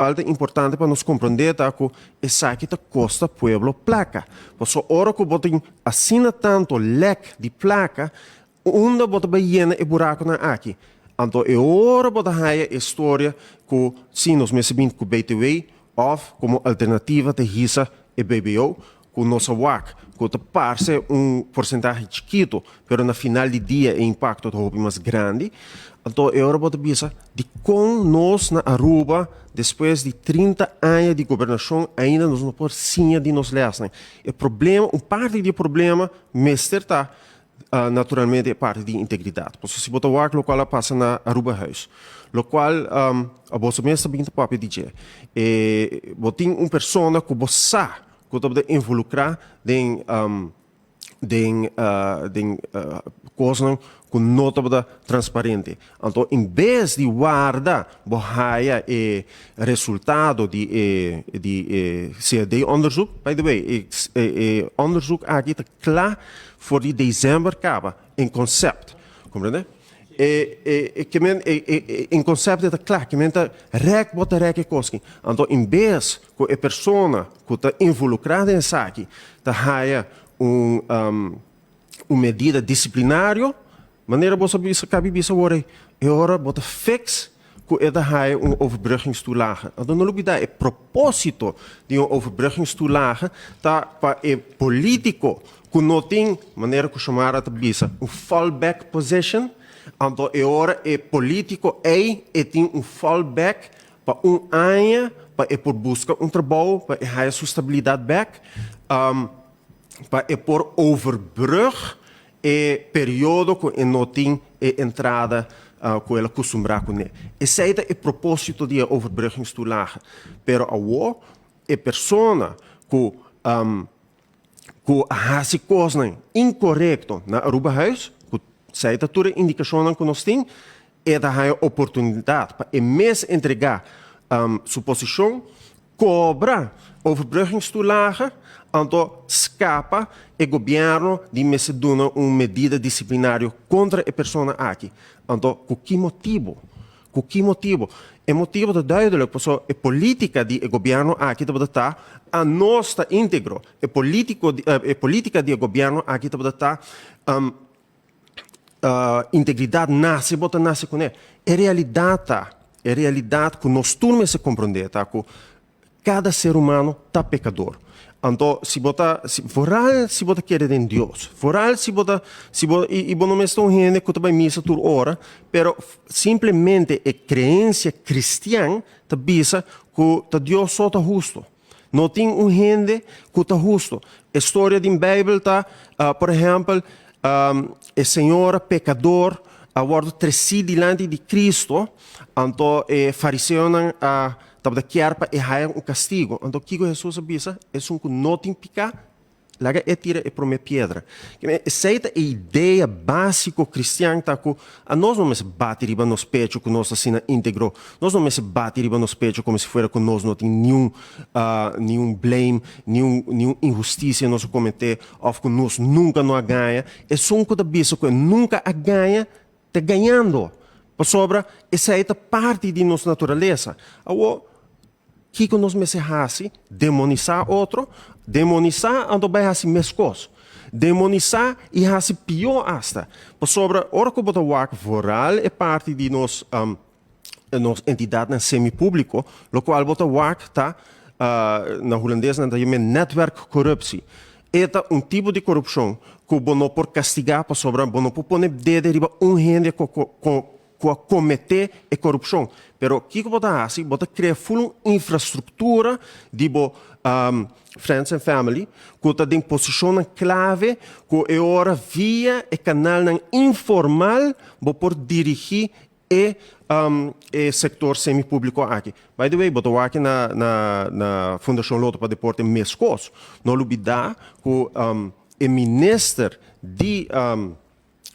Alta importante pa nos komprondé ta ku esaki ta kosta pueblo plaka. Pasobra ora ku bo tin asina tantu lèk di plaka, unda bo ta bai yena e burakunan aki? Anto e ora bo ta haya e storia ku si nos mester bin ku BTW òf komo alternativa ta hisa e BBO, ku nos a wak ku ta parse un porsentahe chikitu, pero na final di dia e impakto ta hopi mas grandi. Anto e ora bo ta bisa, dikon nos na Aruba despues di 30 aña di gobernashon ainda nos no por siña di nos lèsnan? E problema, un parti di e problema mester ta naturalmente e parti di integridat. Pasobra si bo ta wak lokual a pasa na Arubahuis, lokual boso mes ta bin ta papia di dje, e bo tin un persona ku bo sa ku tabata involukrá den den den kosnan ku no tabata transparente. Anto en bes di warda bo haya e resultado di e di e CAD-onderzoek, by the way e e onderzoek aki ta kla for di december kaba en concept, comprende? E e e ke men e e en concept e ta kla, ke men ta rek bo ta rek e kos aki. Anto en bes ku e persona ku ta involukrá den esaki ta haya un un medida disiplinario, manera bo sa bisa kabi bisa awor ei, e ora bo ta fix ku e ta haya un overbruggingstoelage. Anto no lubidá e propósito di un overbruggingstoelage ta pa e polítiko ku no tin, manera ku Xiomara ta bisa, un fallback position, anto e ora e polítiko ei e tin un fallback pa un aña pa e por buska un trabou, pa e haya su stabilidat bèk, pa e por overbrug e periodo ku e no tin e entrada ku el a kustumbrá kuné. Esei ta e propósito di e overbruggingstoelage. Pero awor e persona ku ku a hasi kosnan inkorekto na Arubahuis, ku esei ta tur e indikashonnan ku nos tin, e ta haña oportunidat pa e mes entregá su posishon, kobra overbruggingstoelage, anto skapa e gobièrnu di mester duna un medida disiplinario kontra e persona aki. Anto ku ki motibu? Ku ki motibu? E motibu ta duidelijk, pasobra e politika di e gobièrnu aki tabata ta, anos ta íntegro. E politiko di e politika di e gobièrnu aki tabata ta, integridat nase bo ta nase kuné. E realidat ta, e realidat ku nos tur mester komprondé ta ku kada ser humano ta pekador. Anto si bo ta, si vooral si bo ta kere den Dios, vooral si bo ta, si bo i bo no mester un hende ku ta bai misa tur ora, pero simplemente e kreensia kristian ta bisa ku ta Dios so ta husto. No tin un hende ku ta husto. E storia den Beibel ta, por ehèmpel, e señora pekador a wòrdu tresí dilanti di Kristu, anto e fariseonan a tabata kier pa e haya un kastigu. Anto kiko Hesus a bisa? Esun ku no tin piká, Laga e tira e promé piedra. Esei ta e idea básiko kristian ta ku anos no mester bati riba nos pecho ku nos ta asina íntegro. Nos no mester bati riba nos pecho komo si fuera ku nos no tin niun niun blame, niun niun inhustisia nos a kometé òf ku nos nunka no a gaña. Esun ku ta bisa ku e nunka a gaña ta gañando, pasobra esei ta parti di nos naturalesa. Awor, Kiko nos mester hasi? Demonisá otro? Demonisá anto bai hasi meskos. Demonisá i hasi pió asta. Pasobra ora ku bo ta wak vooral e parti di nos nos entidatnan semipúbliko, lokual bo ta wak ta, na hulandes nan ta yam'é netwerkcorruptie. E ta un tipo di korupshon ku bo no por kastigá pasobra bo no por pone dede riba un hende ku ku a kometé e korupshon. Pero kiko bo ta hasi? Bo ta krea ful un infrastruktura di bo friends and family ku ta den posishonnan klave ku e ora via e kanalnan informal bo por dirigí e e sektor semi-públiko aki. By the way, bo ta wak na na na Fundashon Lotto pa Deporte meskos. No lubidá ku e minister di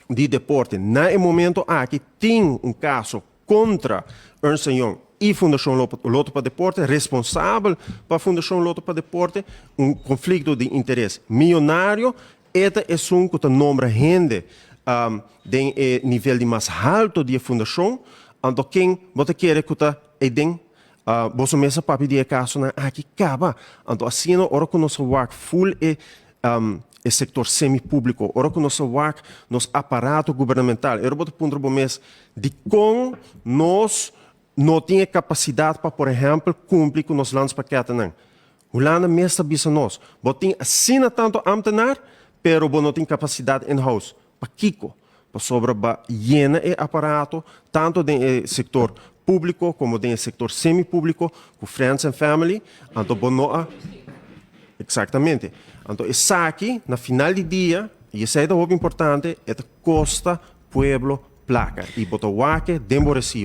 di Deporte na e momento aki tin un kaso kontra Ernst and Young i Fundashon Lotto pa Deporte, responsabel pa Fundashon Lotto pa Deporte, un konflikto di interes miyonario. E ta esun ku ta nombra hende den e nivel di mas halto di e fundashon, anto ken bo ta kere ku ta eiden? Boso mes a papia di e kasonan aki kaba. Anto asina ora ku nos a wak ful e e sektor semi-públiko, ora ku nos a wak nos aparato gubernamental, e ora bo ta puntra bo mes dikon nos no tin e kapasidat pa por ehèmpel kumpli ku nos landspakketennan. Hulanda mes ta bisa nos, bo tin asina tantu ámtenar, pero bo no tin kapasidat in-house. Pakiko? Pasobra ba yena e aparato tanto den e sector publico como den e sector semi-publico cu friends and family, anto bo no a. Exactamente. Anto esaki na final di dia, y esey ta hopi importante, e ta costa pueblo placa y bo ta wak den bo recibo.